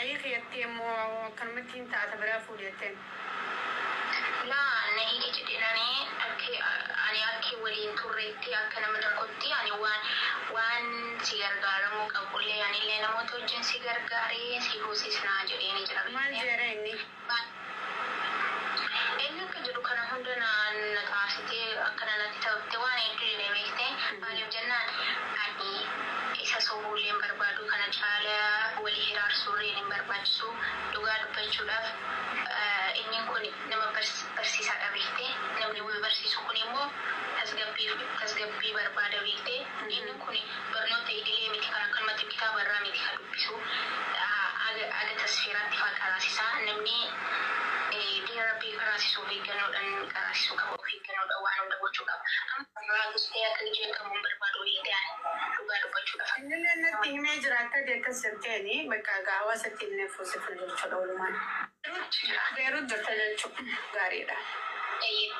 Hiiki jettee immoo akkanumatti hin taata biraa fuudhi jetteen. Laa na hiiki jedheen ani akki ani akki waliin turreetti akka nama tokkotti ani waan waan si gargaaramuu qabullee anillee namoota wajjin si gargaaree si fuusisnaa jedheeni jira Maal beekte. jeera inni? Inni akka jedhu kana hunda na na taasitee akkana natti taphatte waan hedduu jedhee beekte. Maaliif jennaan ani isa sobuullee hin barbaadu kana caala walii hiraarsuullee hin barbaachisu dhugaa dubbachuudhaaf inni kun nama barsiisaadha beekte. Namni wal barsiisu kun immoo tasgabbii tasgabbii barbaada beekte. Inni kun barnoota idilee miti kan akkanumatti kitaaba irraa miti kan dubbisu aga tasfiiraatti faa qaraasisaa namni diina rabbii qaraasisu of eeggannoodhaan qaraasisuu qaba of eeggannoodhaan waan hunda gochuu qaba. Amma irraa gustee akka jeeqamu hin barbaadu beekte ani dhugaa dubbachuudhaaf. Innillee natti himee jira akka ati akkas jetteeni bakka egaa hawaasatti himnee fuusifna jechuudha walumaan. Beerut jirta jechuudha gaariidha. Eeyyee.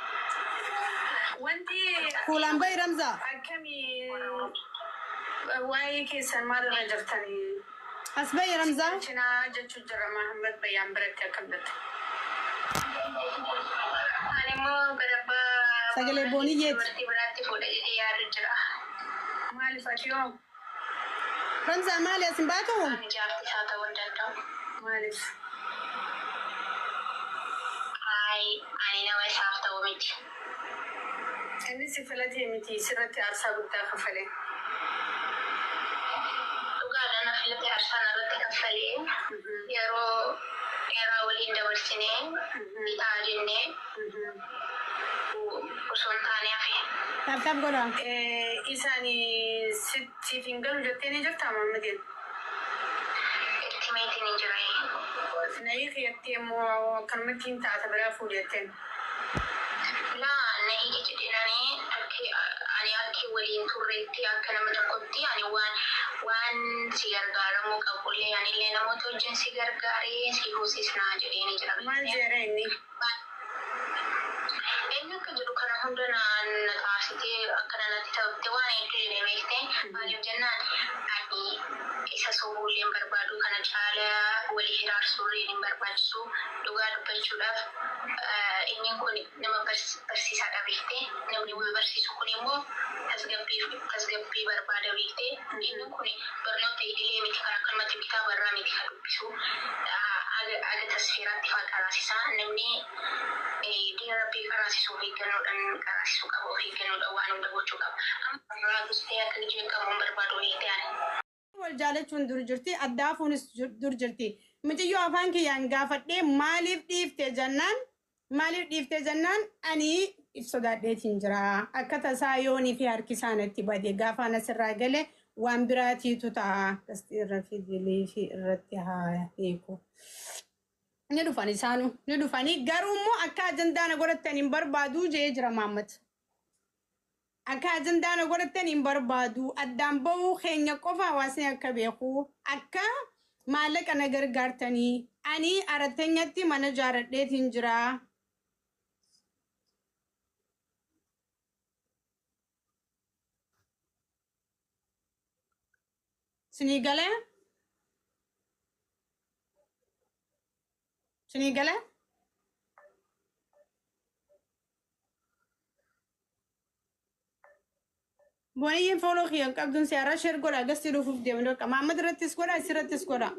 Wanti Fuulaan bahi Ramzaa. akkamii waa'ee keessan maalirra jirtanii? As bahi Ramzaa. Cinaa jechuu jira Mahammad Bayyaan biratti akkam jette? Ani immoo gara abbaa Sagalee booniyyeeti. dubartii biraatti fuudha jedhee yaadu jira. Maaliif ati yoo? Ramzaa maali as hin baatu? Ani jaartii isaa ta'uu hin danda'u. Maaliif? Ayi ani nama isaaf ta'u miti. Inni si filatee miti sirratti aarsaa guddaa kaffalee. Dhugaadha na filatee aarsaa narratti kaffalee yeroo dheeraa waliin dabarsinee bitaa jennee osoo hin taane hafe. Tap tap godhaa. Isaan siif hin galu jettee ni jirtaa Mahammadiin? Itti meetiin hin jira. Na hiiki jettee immoo akkanumatti hin taata biraa fuudhi jetteen. Laa na hiiki jedheen ani akki ani akki waliin turreetti akka nama tokkotti ani waan waan si gargaaramuu qabullee anillee namoota wajjin si gargaaree si fuusisnaa jedheeni jira Maal beekte. jeera inni? Inni akka jedhu kana hunda na na taasitee akkana natti taphatte waan hedduu jedhee beekte. Maaliif jennaan ani isa sobuullee hin barbaadu kana caala walii hiraarsuullee hin barbaachisu dhugaa dubbachuudhaaf inni kun nama barsiisaadha beekte. Namni wal barsiisu kun immoo tasgabbii tasgabbii barbaada beekte. Inni kun barnoota idilee miti kan akkanumatti kitaaba irraa miti kan dubbisu aga tasfiiraatti faa qaraasisaa namni diina rabbii qaraasisu of eeggannoodhaan qaraasisuu qaba of eeggannoodhaan waan hunda gochuu qaba. Amma irraa gustee akka jeeqamu hin barbaadu beekte ani. Wal jaalachuun dur jirti, adda hafuunis dur jirti. Mucayyoo afaan kiyyaan gaafadhee maaliif dhiifte jennaan maaliif dhiifte jennaan ani if sodaadheetiin jira. Akka tasaa yoonii fi harki isaa natti bade gaafaan asirraa gale waan biraatiitu ta'a. Gastii irra fidilii fi irratti haa hiiku. Ni dhufan isaanuu ni dhufanii garuu immoo akka ajandaa na godhattan hin barbaadu jee jira Mahammad. Akka ajandaa na godhattan hin barbaadu. Addaan bahuu keenya qofa hawaasni akka beeku akka maallaqa na gargaartanii ani aratteenyatti mana jaaradheetiin jira. Sinii galee? Sinii galee? Booniyyiin fooloo kiyyan qabduun si har'a sheer godha gastii dhufuuf deemu bakka Mahammad irrattis godha asirrattis godha.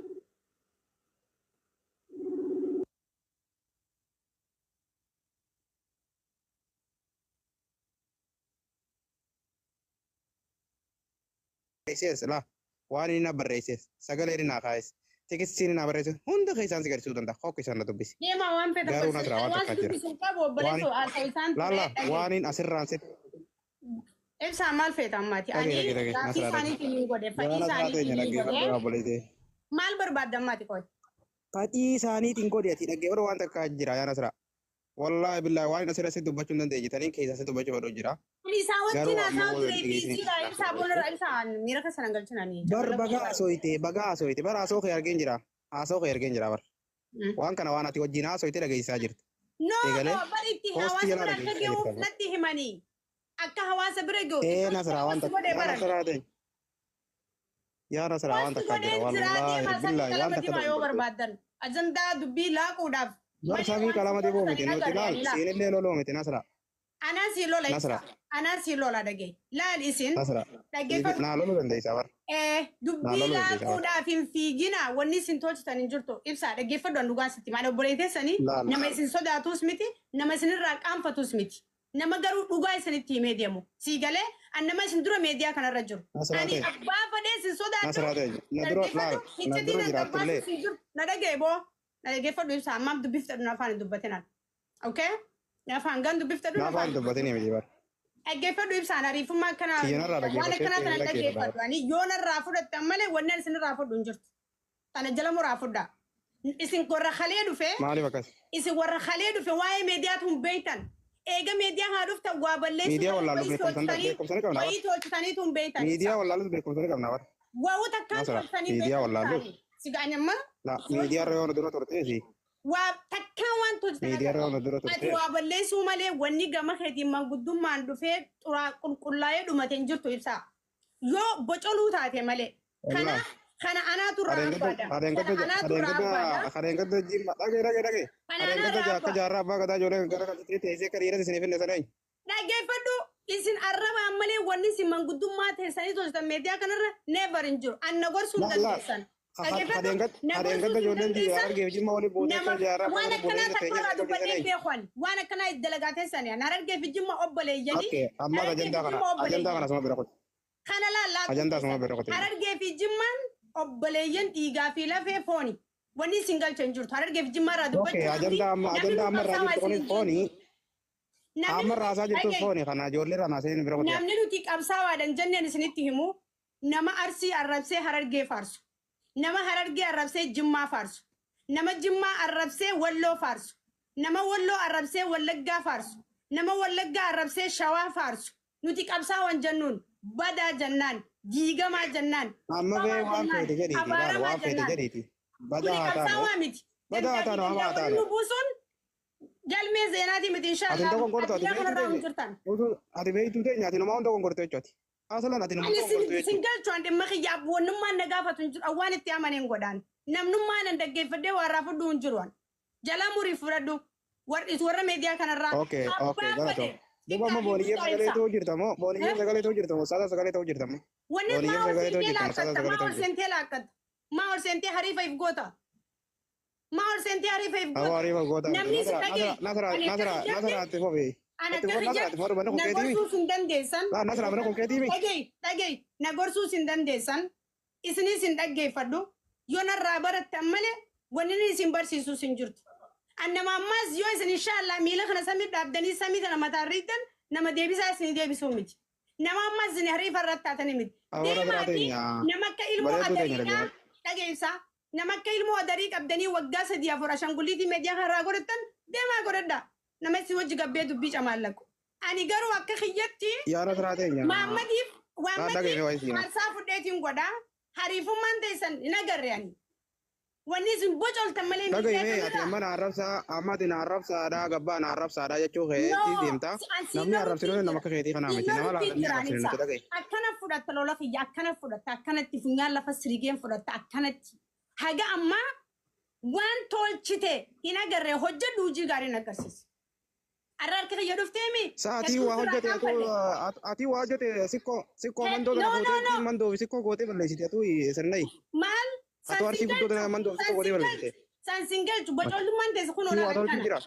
Barreessees laa waan inni na barreessees sagalee inni naa kaa'es tekstii inni naa barreesse hunda keessaan si garsiisuu danda'a hokku isaan na dubbisi. Deemaa waan fedha Garuu Nasraa waan waan takkaa jira. dubbisuun qabu obboleessoo haasa'u isaan ture Laala dhagee. waan inni asirraan si Ibsaa maal feeta ammaati? dhagee Ani dhagee dhagee gaaffii Nasraa dhagee. isaaniitiin hin godhe, fedhii Yaa Nasraa isaaniitiin teenya hin dhaggeeffadhu godhe. obboleessee. Maal barbaadda ammaati qoy? Fedhii isaaniitiin godhi ati dhaggeeffadhu waan takkaa jira yaa Nasraa. Wallaahi billaahi waan inni asirra si dubbachuu hin dandeenye taniin keessaa si dubbachuu fedhu jira. Ani isaa wajjin Garuu ammoo haasa'u ture walitti geessanii biiziidha. Ibsaa boonarra ibsaa miira keessa nan galchinanii. Bar bagaa haasooyte bagaa haasooyte bar haasoo kee argeen jira haasoo kee argeen jira bar. Waan kana waan ati wajjin haasooyte dhageessisaa jirti. No, Eegalee bar itti poostii hawaasa jalaa bira akka dhageessisaa gahuuf jirta. natti himanii. Akka hawaasa bira gahu Ee xiqqoo Nasraa waan si takka godhe yaa baran. Nasraa ta'e. Yaa Nasraa waan Post takkaa jira. godheen jira Wallaahi deemaa samii billaahi waan qalama takka diimaa yoo tokko. barbaaddan. Ajandaa dubbii laaquudhaaf. Bar Malee samii waan qalama isin diboo tolchitan miti hin nuti agarre laal ani laal. siinillee loloo miti Nasraa. Anaa sii lola ibsa. Nasraa. Anaa sii lola dhagee. Laal isin Nasraa. dhaggeeffadhu. Naa loluu dandeessa bar. Naa Dubbii loluu dandeessa bar. laaquudhaaf hin fiigina wanni isin tolchitan hin jirtu. Ibsaa dhaggeeffadhu an dhugaa sitti. Maal obboleetessanii Laal. nama isin sodaatus miti nama isinirraa qaanfatus miti. Nama garuu dhugaa isinitti himee deemu. Sii galee an nama isin dura meediyaa kanarra jiru. Nasraa Ani ta'e. abbaa fadhee isin sodaadhu. Nasraa ta'e. Na dura laal. Dhaggeeffadhu Na iccitiin dura an jiraattullee. qabbaasuus hin jiru. Na dhagee boo. Na dhaggeeffadhu ibsaa ammaaf dubbiftadhu na afaan hin dubbatinaan. Okay? Na afaan gan dubbiftadhu na Na afaan afaan dubbatinii miti bar. Dhaggeeffadhu ibsaan ariifummaa akkanaa Kiyyanarraa waan dhaggeeffattee akkanaa hin kana dhaggeeffata. dhaggeeffadhu. Ani yoo narraa fudhattan malee wanni ani isinirraa fudhu hin jirtu. Tana jala muraa fudhaa. Isin warra kalee dhufe Maaliif akkas? isin warra kalee dhufe waa'ee meediyaatu hin beektan. Eega miidiyaa haa dhuftan waa balleessuu Miidiyaa malee wallaaluuf wayii beekumsa tolchitanii beekumsa ni qabna bar. wayii tolchitaniitu hin beektan. Miidiyaa wallaaluuf beekumsa ni qabna bar. Waa'u takkaan Nasra tolchitanii miidiyaa beektan wallaaluuf. isaanii. Sigaan amma La miidiyaa irra yoo nu dura turteesi. waa takkaan waan tolchitan Miidiyaa irra agarra. yoo nu dura Ati turtees. waa balleessuu malee wanni gama keetiin manguddummaan dhufee xuraa qulqullaa'ee dhumate hin jirtu ibsaa. Yoo bocoluu taate malee. Kana Wallaahi. kana anaatu irraa abbaadha. Kana anaatu irraa abbaadha. Hareengadda jimma dhagee dhagee dhagee. Kana anaa Hareengadda irraa akka abbaa. jaarraa abbaa gadaa ijoollee gara galchitee teessee akka dhiira isiniif hin sana eenyu. Dhaggeeffadhu isin arrabaan malee wanni isin manguddummaa teessanii tolchitan meediyaa kanarra never hin jiru. Anna gorsuu hin Laal laal. dandeessan. Dhaggeeffadhu na gorsuu Hareengadda hin ijoolleen dandeessan. argeef jimma waliin buutee Nama akka jaarraa abbaa waan gadaa akkanaa buutee takka teessee irraa akka dubbadhee galchitee eenyu. beekan waan akkanaa dalagaa teessanii an harargee fi jimma obboleeyyanii Okay ammas harargee fi ajandaa kana jimma ajandaa kana obboleeyyanii suma bira qote. kana laallaa Ajandaa suma teessan bira qote. harargee fi jimmaan obboleeyyan dhiigaa fi lafee fooni wanni isin galcha hin jirtu harargee fi jimmaa irraa Okay dubbachuu miti ajandaa amma namni ajandaa nu amma irraa qabsaawaa jirtu isin kunis hin fooni. jennu namni Amma nuti irraa haasaa jirtu dhagee fooni kana ijoollee irraa naasee bira qote. namni nuti qabsaawaadhaan jenneen isinitti himu nama arsii arrabsee harargee faarsu nama harargee arrabsee jimmaa faarsu nama jimmaa arrabsee walloo faarsu nama walloo arrabsee wallaggaa faarsu nama wallaggaa arrabsee shawaa faarsu nuti qabsaawan jennuun badaa jennaan diigamaa jennaan Amma bee cubbamaa waan jennaan feete jedhiiti laal abaaramaa waan feete jennaan jedhiiti. Badaa kuni haa taanu. qabsaawaa miti Badaa haa gandaa fi taanu hamaa gandaa haa waliin taanu. nu buusuun galmee seenaatii miti Ati hin inshaallah dogongortu ati addunyaa beektuu kanarraa hin teenya. jirtan. Utuu ati beektuu teenya ati nama hunda dogongortu jechuuti. Asalan ati nama Ani hunda dogongortu sin jechuudha. galchu an dhimma kiyya abboonnummaan na gaafatu hin jiru waan itti amaneen godhaan namnummaan an dhaggeeffadhee waa irraa fudhu hin jiru an jala murii fudhadhu warri warra meediyaa kanarraa Okay okay abbaa galatoo. fedhe Duuba xiqqaa amma fi booniyyee guddaa sagalee ibsa. ta'uu jirta moo booniyyee sagalee ta'uu jirta moo saada sagalee ta'uu jirta moo Wanni maa booniyyee ol sagalee ta'uu seentee jirta moo saada laakkatta sagalee maa ta'uu ol jirta. seentee laakkatta maa ol seentee hariifa if goota maa ol seentee hariifa if Awwa goota hariifa goota miti. namni si Nasra dhagee Nasra ani akka Nasra kiyyaatti Nasra itti fufi. ani Itti akka fufi Nasra itti kiyyaatti fufi manni kun na keetii mi? gorsuus hin dandeessan. Laa Nasra manni kun keetii mi? Dhagee dhagee na gorsuus hin dandeessan isinis hin dhaggeeffadhu yoo narraa barattan malee wanni inni isin barsiisus hin jirtu. Annama ammaas yoo isin inshaallah miila kana samii dhaabdanii samii kana mataan riiddan nama deebisaa isin deebisuu miti. Nama ammaas isin hariifa irratti taatanii miti. Awwa Nasra Deemaatii teenya. nama akka ilmoo Bareedduu teenya adariidhaa dhaggeeffadhu. dhageessaa. Nama akka ilmoo adarii qabdanii waggaa sadii afur ashanguliitii meediyaa kanarraa godhattan deemaa godhadhaa. Nama isin wajji gabbee dubbii camaallaqu. Ani garuu akka kiyyatti Yaa Nasra teenya. Maammadiif Laa dhagee waammadiif waayee siima. aarsaa fudheetiin godhaa. Hariifummaan teessan hin agarre ani. Wanni isin bocoltan malee Dhagahi miidiyaa mee ati kanarraa. amma na arrabsaa amma ati na arrabsaadhaa gabbaa na arrabsaadhaa jechuu keetti No, deemta. an siin Namni lolutti arrabsinu nama jira. akka keetii kanaa Siin miti. Nama lolutti laalanii jira arrabsinu anisa. nuti dhagahi. Akkana fudhatta lola kiyya akkana fudhatta akkanatti funyaan lafa sirigeen fudhatta akkanatti. Haga ammaa waan tolchite hin agarre hojjedhu hojii gaarii hin agarsiisa. Arra harka kiyya dhufteemi. Sa'aatii Hedduun waa sirraa hojjete qaanfadhe. atuu atii waa hojjete sikkoo sikkoo mandoo No tana no fuutee no. mandoo fi sikkoo gootee balleessite atuu sirnai. Maal? Atuu arsii San sin guddoo tana galchu. mandoo fi San sikkoo gootee sin balleessite. galchu. San sin galchu. Bocollummaan teesse kun Sii waa olaanaa tolchuu kana. jira.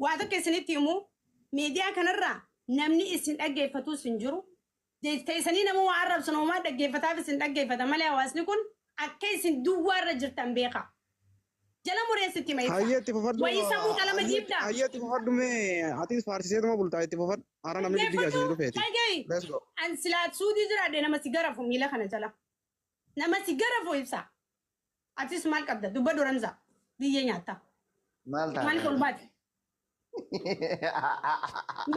Waa tokko isinitti himu miidiyaa kanarraa namni isin dhaggeeffatus hin jiru. Teessanii nama waa arrabsan homaa dhaggeeffataaf isin dhaggeeffata malee hawaasni kun akka isin duwwaarra jirtan beeka. Jala mureessitti hima ibsa. Hayyee itti fufadhu. Wayii sammuu qalama diibdaa. Hayyee itti fufadhu mee atis faarsiseetuma bultaa itti fufadhu. Hara namni dubbii Dhaggeeffatu jaasii dhufeeti. dhagahi. Let's go. An silaa suudii jiraadhe nama si garafu miila kana jala. Nama si garafu ibsa. Atis maal qabda? Dubba doramsa. Biyyee nyaatta. Maal Maaliif ol taate? baate?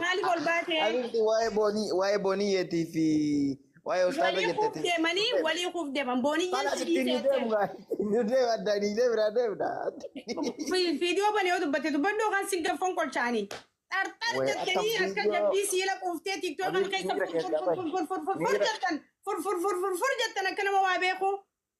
Maaliif ol baate? Abibti waa'ee boonii waa'ee booniyyeetii fi waa'ee ustaaza Walii kuuf jetteeti. deemanii walii kuuf deeman. Booniyyeen Maal si asitti nu dhiisee deemu gaa? Nu deemu adda ni deemna deemna. Fiidiyoo banee yoo dubbate dubbadhu yookaan si gaffoon qolchaanii. Xarxar Way akka jettanii akka viidiyoo jabbii siila quuftee TikTokan Habiibti keessa miira fur keessaa fur bahi. fur fur fur fur Miira jettan, fur fur fur fur fur jettan, akka nama waa beeku.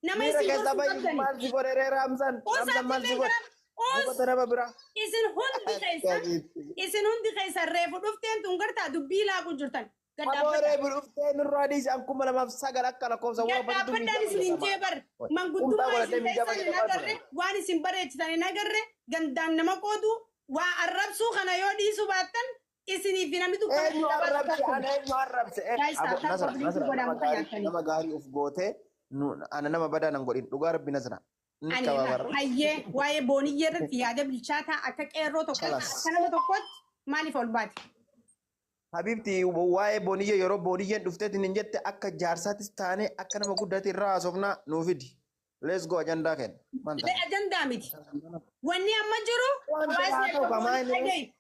Nama miira isin keessaa gorsuu bahi. qabdani. Maal si godhe ree Raamsan? Raamsan maal si Usaatti godhe? us Buufata nama biraa. Isin hundi keessan Habiibti. isin hundi keessan reefu dhufteen tun gartaa dubbii laaqu jirtan. Aboo Gadhaabbadha. reefu dhuftee nurraa dhiisi, an 2009 akka lakkoofsa warra baditu Gadhaabbadhaan miidiyaa isin hin fayyadamaa. jee bar. Qumxaa Manguddummaa godhadhee isin miidiyaa keessan hin fayyadamaa agarre, ture. waan isin bareechitan hin agarre, gandaan nama qoodu waa arrabsuu kana yoo dhiisuu baattan isinii fi namni dukkana Eenyu dabalu arrabse? takkuma. Ana eenyu arrabse? Guys, Abo tap tap Nasra obliitii Nasra godhaa nama muka gaarii nyaatanii. nama gaarii of gootee ana nama badaa nan godhin, dhugaa rabbi Nasra. Inni Ani qaba irraa barra. hayyee waa'ee booniyyee irratti yaada bilchaataa akka qeerroo tokkotti, Khalas. akka nama tokkotti maaliif ol baate? Habibti, waa'ee booniyyee yeroo booniyyeen dhufteetiin hin jette, akka jaarsaatis taane akka nama guddaatti irraa haasofnaa nuu fidi. Let's go, ajandaa kenna. Manta. Ajandaa miti. Wanni amma jiru Waan hawaasni biraa akka ta'u qamaa booni inni. dhagaye.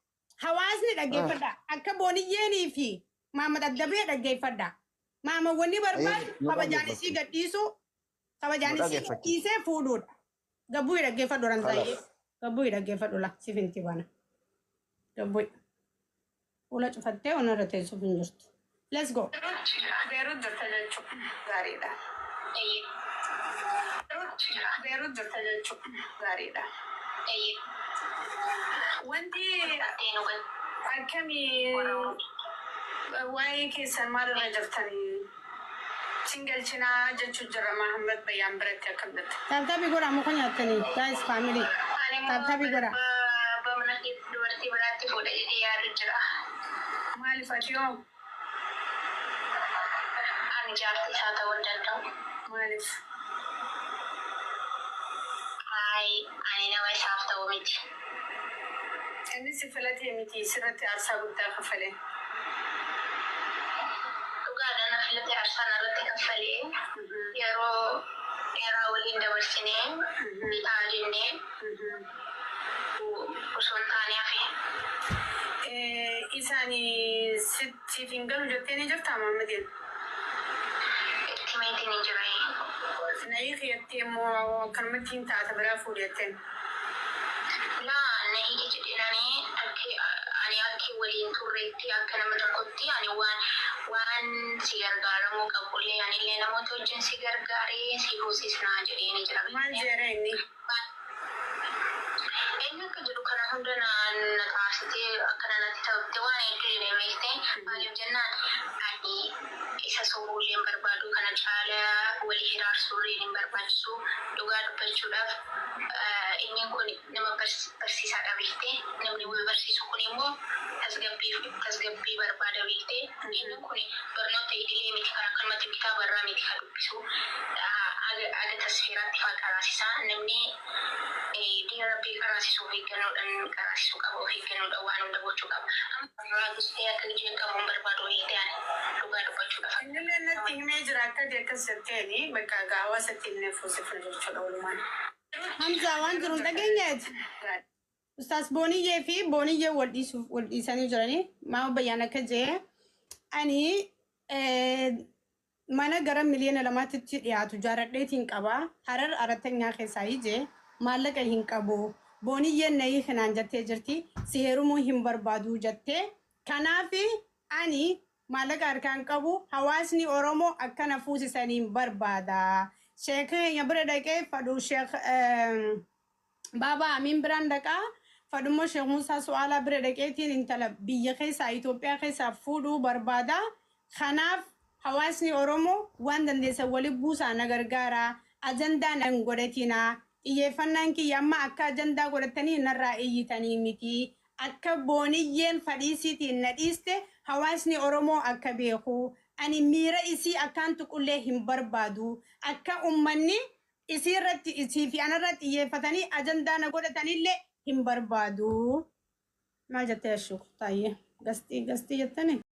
Hawaasni dhaggeeffadha. Akka booniyyeenii fi Maamad Addabee dhaggeeffadha. Maama wanni barbaadu Nu kabajaan isii dhaggeeffachi. gadhiisuu, Nu kabajaan isii dhaggeeffachi. gadhiisee fuudhuudha. Gabbuu dhaggeeffadhu Ramzaayyee. Khalas. Gabbuu dhaggeeffadhu la sifinti bana. Gabbuu. Fuula cufattee onarra teessuuf hin jirtu. Let's go. Beerut jirta jechuudha. Gaariidha. Beerut jirta jechuudha. Gaariidha. Wanti akkamii waa'ee keessan maalirra jirtanii? Singalchinaa jechuu jira Mahammad Bayyaan biratti akkam jette? Tap tapii godhaa muka nyaattanii. Guys, family. Ani Tap immoo tapii godhaa. abbaa mana dubartii biraatti fuudha jedhee yaadu jira. Maaliif ati yoo? Ani jaartii isaa ta'uu hin danda'u. Maaliif? Ayi, ani nama isaaf ta'u miti. Inni si filatee miti, sirratti aarsaa guddaa kaffalee. Dhugaadhaan na filate, aarsaa narratti kaffalee, yeroo dheeraa waliin dabarsinee bitaa jennee osoo hin taane hafe. Isaan siif hin galu jettee ni jirtaa Mahammadiin? Itti meetiin hin jira. Nayii kiyyatti immoo akkanumatti hin taata biraa fuudhi jetteen. Laa, na hiiki jedhinanii akka ani akka waliin turreetti, akka nama tokkotti ani waan si gargaaramuu qabullee anillee namoota wajjin si gargaaree si fuusisnaa jedheeni jira. Maal jeera inni? Inni akka jedhu kana hunda na taasitee akkana natti ta'utti waan hedduu jedhee beekte. Maaliif jennaan, ani isa sobuullee hin barbaadu, kana caalaa walii hiraarsuullee hin barbaachisu. Dhugaa dubbachuudhaaf inni kun nama barsiisaadha beekte. Namni wal barsiisu kun immoo tasgabbii barbaada beekte. Inni kun barnoota idilee miti, kan akkanumatti kitaaba irraa miti kan dubbisu, aga tasfiiraatti faa qaraasisaa. Namni diina rabbii qaraasisuu of eeggannoodhaan qaraasisuu qaba, of eeggannoodhaan waan hunda gochuu qaba. Amma raagistee akka ijeen qabu hin barbaadu beekte, ani dhugaa dubbachuudhaaf. Innillee natti himee jira akkati akkas jetteeni bakka hawaasatti illee fuusifna jechuudha walumaan. Hamza, waan jiru hin dhageenyeeti. Ustaas Booniyyee fi Booniyyee wal dhiisuuf wal dhiisanii jiranii. Maama Bayyaan akka jee, ani mana gara miliyoona 2tti dhiyaatu jaaradheetiin qaba. Harar arattanyaa keessaa ijee maallaqa hin qabu. Booniyyeen nayii kanaan jettee jirti. Si heerumuu hin barbaadu jettee. Kanaaf ani maallaqa harkaan qabu, hawaasni Oromoo akkana fuusisaniin barbaada. Sheekh keenya bira dhaqee fadhu, sheekh Baabaa Amiin biraan dhaqaa. Fadhummoo Sheekh Musaa Su'aalaa bira dhaqeetiin intala biyya keessaa Itoophiyaa keessaa fuudhuu barbaada. Kanaaf hawaasni Oromoo waan dandeessan waliin buusaa na gargaara. Ajandaa nan godhatinaa. Xiyyeeffannaan kiyya amma akka ajandaa godhatanii narraa iyyitanii miti. Akka booniyyeen fadhiisiitiin na dhiiste hawaasni Oromoo akka beeku. Ani miira isii akkaan tuqullee hin barbaadu. Akka ummanni isii irratti, isii fi anarratti xiyyeeffatanii ajandaa na godhatanillee hin barbaadu. Maal jettee ashuku taayyee? Gastii gastii jettanii?